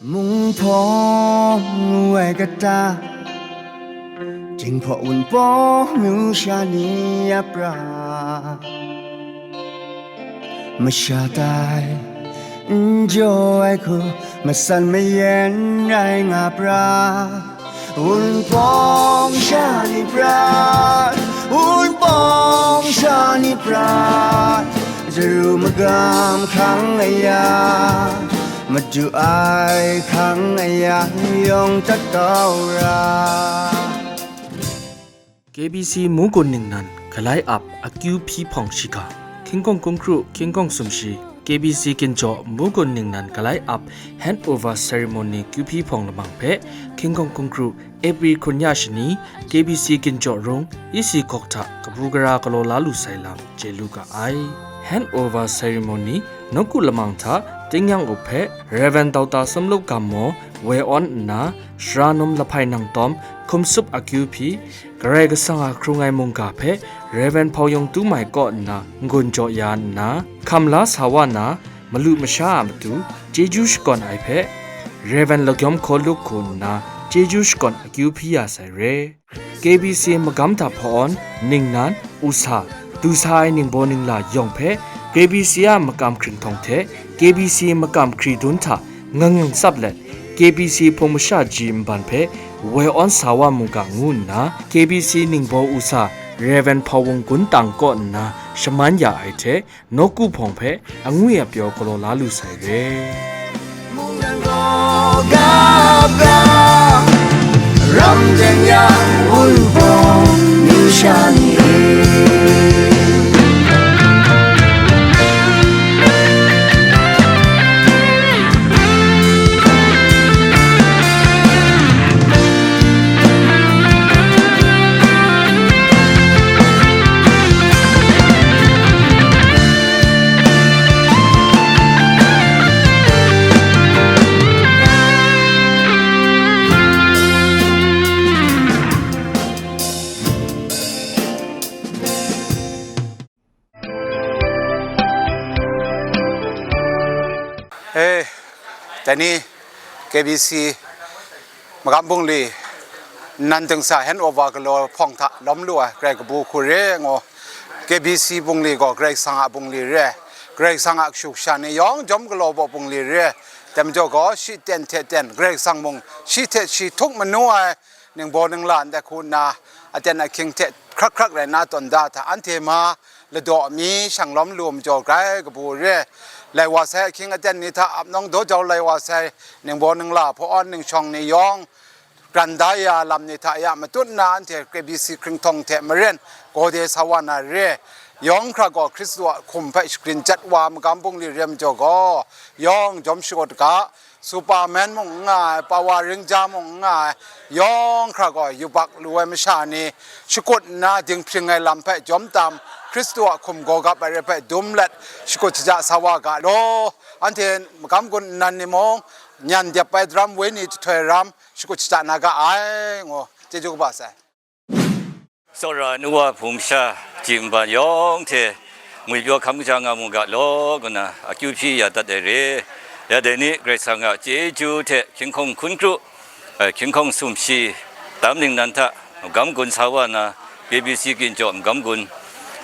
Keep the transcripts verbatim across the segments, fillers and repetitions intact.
Mung hpawng ngu ai kata, Jinghpaw Wunpawng nu sha ni a pra, masha tai n jaw ai hku, matsan mayan rai nga pra, Wunpawng sha ni pra, Wunpawng sha ni pra, jaru magam hkrang aya, madu ai hkrang aya, yawng tat kau ra. K B C Mugun ningnan galai ap akyu hpyi hpawng shiga, Hkying Kawng Hkungkru, Hkying Kawng Sumshi, K B C Ginjaw Mugun ningnan galai ap handover ceremony kyu hpyi hpawng lamang hpe, Hkying Kawng Hkungkru, April hkun ya shani, K B C Ginjaw Rung, E C Hkawk hta kabu gara galaw la lu sai lam chye lu ga ai. Handover ceremony nawku lamang hta tingnyang up hpe Rev. Dauta Sumluk Gam maw woi awn nna, Sara Num Lahpai Nang Tawm hkum sup akyu hpyi, Karai Kasang a hkrung ai mungga hpe Rev. Hpau Yawng Tu Mai kaw nna n-gun jaw ya nna, hkam la sa wa na, malu masha a matu chyeju shakawn ai hpe, Rev. Lagyawm Hkaw Luk hku nna chyeju shakawn akyu hpyi ya sai re. K B C magam hta hpawn ningnan, usa, du sa ai ningbaw ningla yawng hpe K B C a makam hkringhtawng hte K B C makam hkridun hta ngang ngang tsap let, K B C hpung masha ji nban hpe woi awn sa wa mu ga ngu nna, K B C ningbaw usa Rev. Hpau Wung Gun Tang kaw nna shaman ya ai hte, nawku hpawng hpe angwi apyaw galaw la lu sai re. Mungdan gaw ga ga, ram jen yang wunpawng ning sha ni. He, dai ni K B C magam bungli nan dingsa handover galaw hpawng hta lawm lu ai, Karai kabu hku re ngu. K B C bungli gaw Karai Kasang a bungli re, Karai Kasang a kashu kasha ni yawng jawm galaw baw bungli re, dai majaw gaw shi ten hte ten Karai Kasang mung shi hte shi htuk manu ai ningbaw ningla ndai hku nna, aten ahkying hte hkrak hkrak rai nna tawn da hta, anhte ma ladaw mi shang lawm lu majaw grai kabu re. Lai wa sai ahkying aten ni hta ap nawng daw jau lai wa sai ningbaw ningla hpaw awn ningshawng ni yawng, gran da ya lam ni hta ya matut nna anhte K B C hkringhtawng hte maren gawde sa wa na re. Yawng hkra gaw Hkristu a hkum hpe shagrin jat wa magam bungli re majaw gaw, yawng jawm shakut ga, Superman mung n nga ai, Power Ranger mung n nga ai, yawng hkra gaw yubak lu ai masha ni shakut nna dinghpring ai lam hpe jawm tam, Hkristu a hkum gaw gap ai re hpe dum let, shakut shaja sa wa ga law, anhte magam gun nnan ni mung, nyan dep ai daram woi ni jahtoi ram, shakut shaja na ga ai, ngu chyeju kaba sai. Tsawra nu wa hpung masha, ji nban yawng hte ngwipyaw hkam kaja nga mu ga law, ngu nna akyu hpyi ya dat ai re. Ya dai ni Karai Kasang a chyeju hte hkying hkawng hkun kru, eh, hkying hkawng sumshi, tam ningnan hta magam gun sa wa na, K B C Ginjaw magam gun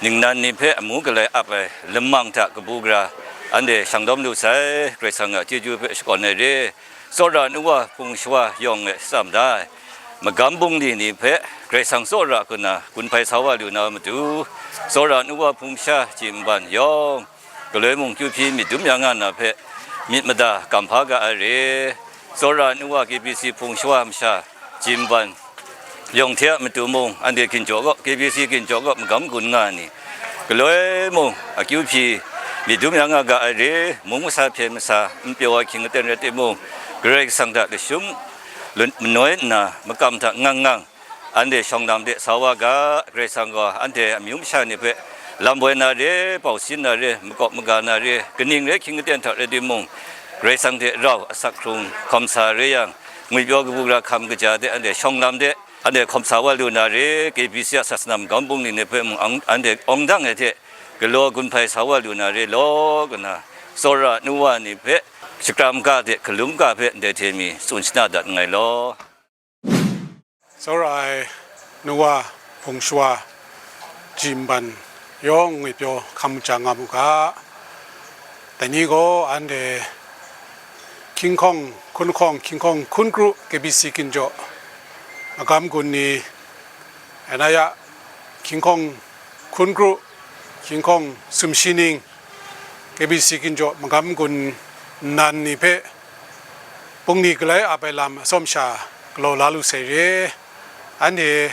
ningnan ni hpe amu galai ap ai lamang hta kabu gara, anhte shang lawm lu sai, Karai Kasang a chyeju hpe shakawn ai re. Tsawra nu wa hpung shawa yawng e tsam da ai magam bungli ni hpe Karai Kasang tsawra hku nna gun hpai sa wa lu na matu, tsawra nu wa hpung sha ji nban yawng, galoi mung kyu hpyi myit dum ya nga na hpe myit mada kam hpa ga ai re. Tsawra nu wa K B C hpung shawa masha ji nban yawng hte a matu mung, anhte Ginjaw kaw, K B C Ginjaw kaw magam gun nga ai ni, galoi mung akyu hpyi myit dum ya nga ga ai re. Mung masa hpyen masa n pyaw ai hkying aten rai timung, Karai Kasang hta lashum manoi nna makam hta ngang ngang, anhte shawng lam de sa wa ga. Karai Kasang gaw anhte amyu masha ni hpe lam boi na re, bau sin na re, makawp maga na re, kaning rai hkying aten hta rai timung, Karai Kasang hte rau asak hkrung hkawm sa re yang, ngwipyaw kabu gara hkam kaja de anhte shawng lam de, anhte hkawm sa wa lu na re, K B C a sasana magam bungli ni hpe mung ang-, anhte awng dang ai hte galaw gun hpai sa wa lu na re law, ngu nna tsawra nu wa ni hpe shakram ga hte hkalum ga hpe ndai hte mi tsun shana dat nngai law. Tsawra ai nuwa hpung shawa ji nban yawng ngwipyaw hkam ja nga mu ga. Dai ni gaw anhte hkying hkawng hkun hkawng, hkying hkawng hkun kru K B C ginjaw magam gun ni, rai na ya, hkying hkawng hkun kru, hkying hkawng sumshi ning, K B C ginjaw magam gun nnan ni hpe bungli galai ap ai lam atsawm sha galaw la lu sai re. Anhte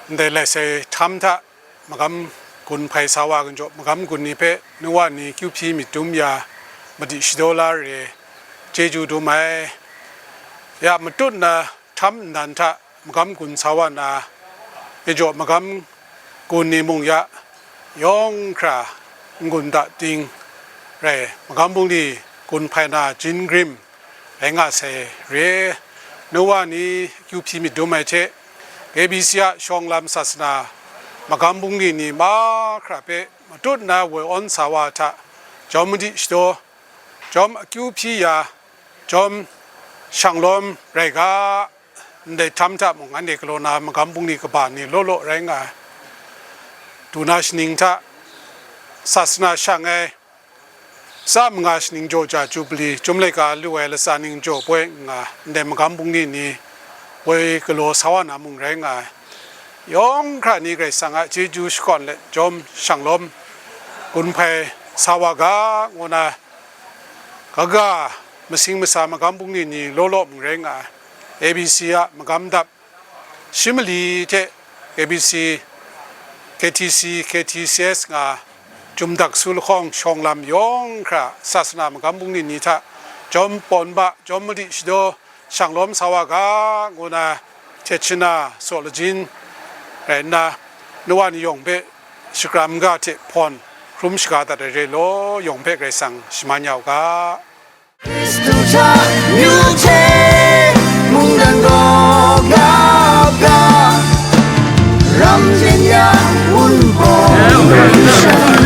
ndai lai sai htam hta magam gun hpai sa wa ginjaw, magam gun ni hpe nuwa ni kyu hpyi myit dum ya, madi shadaw la re, chyeju dum ai. Ya matut na htam nnan hta magam gun sa wa na, yajaw magam gun ni mung ya, yawng hkra n-gun da ting rai, magam bungli gun hpai na jin grim rai nga sai re. Nuwa ni kyu hpyi myit dum ai hte, K B C a shawng lam sasana magam bungli ni mahkra hpe matut na woi awn sa wa hta, jawm madi shadaw, jawm akyu hpyi ya, jawm shanglawm rai ga, ndai htam hta mung anhte galaw na magam bungli kaba ni law law rai nga ai. Du na shaning hta sasana shang ai, tsa manga shaning jaw ja Jubili, Chyum laika lu ai latsa ning jaw poi nga, ndai magam bungli ni woi galaw sa wa na mung rai nga ai. Yawng hkra ni Karai Kasang a chyeju shakawn let jawm shanglawm gun hpai sa wa ga, ngu na kaga masing masa magam bungli ni law law mung rai nga ai. A B C a magam dap shi mali hte K B C, K T C, K T C S nga Jumdak Su lahkawng shawng lam yawng hkra sasana magam bungli ni hta jawm pawn ba, jawm madi shadaw shanglawm sa wa ga, ngu na htet shana saw lajin rai nna, nuwa ni yawng hpe shakram ga hte hpawn hkrum shaga dat ai re law, yawng hpe Karai Kasang shaman ya u ga. Hkristu hta yu hte mungdan gaw gap ga, ram jen ya Wunpawng Karishan